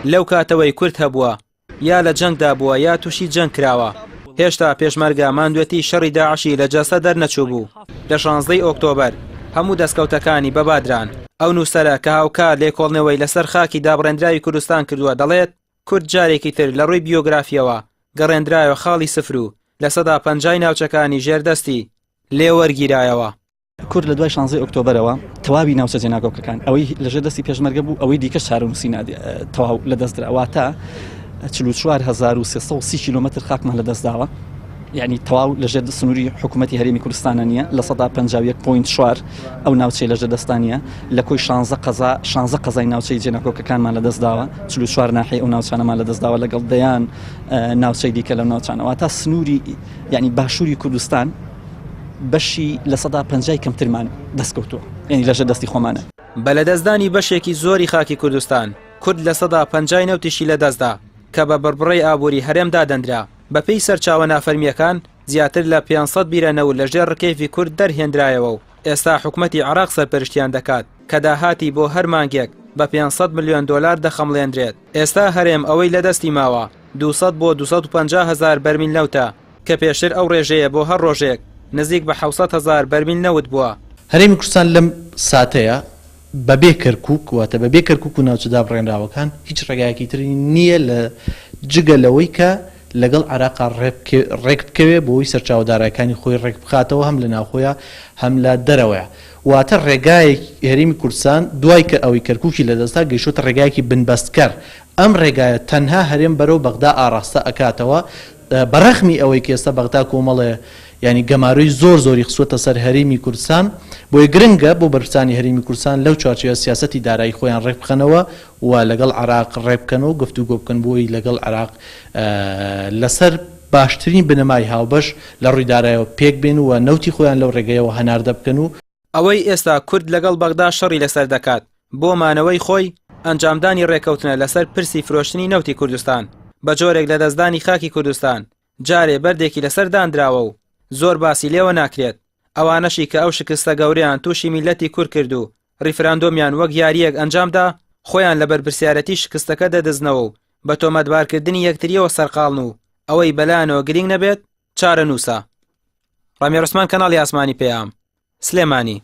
لەو کاتەوەی کورد هەبووە، یا لە جەنگدا بووە یا تووشی جەنگ کراوە. هێشتا پێشمەرگە ماندوێتی شەڕی داعشی لە جەستە دەرنەچووبوو، لە شانزدەی ئۆکتۆبەر هەموو دەستکەوتەکانی بەبا دران. ئەو نووسەرە کە هاوکات لێکۆڵنەوەی لەسەر خاکی دابڕێندراوی کوردستان کردووە دەڵێت، کورد جارێکی تر لە ڕووی بیۆگرافییەوە گەڕێندرایەوە خاڵی سفر و پەنجای ناوچەکانی ژێر دەستی لێ وەرگیرایەوە. کورد لە دوای شانزەی ئۆکتۆبەرەوە تەواوی ناوچە جێناکۆکەکان ئەوەی لەژێر دەستی پێشمەرگە بوو ئەوەی دیکە چارەنووسی تەواو لە دەست درا واتە 44330 کیلومتر خاکمان لە دەست داوە یعنی تەواو لەژێر سنووری حکوومەتتی هەرێمی کوردستانە نییە لە 51.4 ئەو ناوچەی لەژێر دەستانە لە کۆی 16 قەزا 16 قەزای ناوچەی جێناکۆکەکانمان لە دەست داوە 44 ناحی ئەو ناوچانەمان لە دەست داوە لەگەڵ دەیان ناوچەی دیکە لەو ناوچانەوە تا سنووری یعنی باشووری کوردستان بەشی 50% کەمترمان دەستکەوتووە یعنی لەژێر دەستی خۆمانە. بە لەدەستدانی بەشێکی زۆری خاکی کوردستان، کورد 50% نەوتیشی لەدەستدا، کە بە بڕبڕەی ئابووری هەرێم دادەنرا. بەپێی سەرچاوە نافەرمییەکان، زیاتر لە 500 بیرە نەوت لەژێر ڕکێفی کورد دەرهێنرایەوە و ئێستا حکومەتی عێراق سەرپەرشتیان دەکات، کە داهاتی بۆ هەر مانگێک بە 500 ملیۆن دۆلار دەخەمڵێنرێت. ئێستا هەرێم ئەوەی لەدەستی ماوە 200 بۆ 250 هەزار بەرمیل نەوتە، کە پێشتر ئەو ڕێژەیە بۆ هەر ڕۆژێک نزیک بە 700 هەزار بەرمیل نەوت بووە. هەرێمی کوردستان لەم ساتەیا بەبێ کەرکوک، واتە بەبێ کەرکوک و ناوچە دابڕێنراوەکان هیچ ڕێگایەکی تری نییە لە جگە لەوەی کە لەگەڵ عێراقا ڕێک بکەوێ بۆ ئەوەی سەرچاوە دارایەکانی خۆی ڕێک بخاتەوە هەم لە ناوخۆیا هەم لە دەرەوەیا. واتە ڕێگایەک هەرێمی کوردستان دوای کە ئەوەی کەرکوکی لەدەستدا گەیشتۆتە ڕێگایەکی بنبەستکەر. ئەم ڕێگایە تەنها هەرێم بەرەو بەغدا ئاڕاستە ئەکاتەوە بە ڕەغمی ئەوەی کە ئێستا بەغدا کۆمەڵێ یانی گەمارۆی زۆر زۆری خستووەتە سەر هەرێمی کوردستان، بۆیە گرنگە بۆ بەرپرسانی هەرێمی کوردستان لەو چوارچێوە سیاسەتی دارایی خۆیان ڕێک بخەنەوە و لەگەڵ عێراق ڕێک بکەن و گفتوگۆ بکەن بۆ ئەوەی لەگەڵ عێراق لەسەر باشترین بنەمای هاوبەش لە ڕووی دارایەوە پێک بێن و نەوتی خۆیان لەو ڕێگەیەوە هەناردە بکەن و ئەوەی ئێستا کورد لەگەڵ بەغدا شەڕی لەسەر دەکات بۆ مانەوەی خۆی، ئەنجامدانی ڕێکەوتنە لەسەر پرسی فرۆشتنی نەوتی کوردستان، بە جۆرێک لەدەستدانی خاکی کوردستان جارێ بەردێکی لەسەر داندراوە و زۆر باسی لێوە ناکرێت، ئەوانەشی کە ئەو شکستە گەورەیان تووشی میللەتی کورد کرد و ڕیفراندۆمیان وەک یارییەک ئەنجامدا، خۆیان لە بەرپرسیارەتی شکستەکە دەدزنەوە و بە تۆمەتبارکردنی یەکترییەوە سەرقاڵن و ئەوەی بەلایانەوە گرینگ نەبێت، چارەنووسە. ڕامیار عوسمان کەناڵی ئاسمانی پەیام، سلێمانی.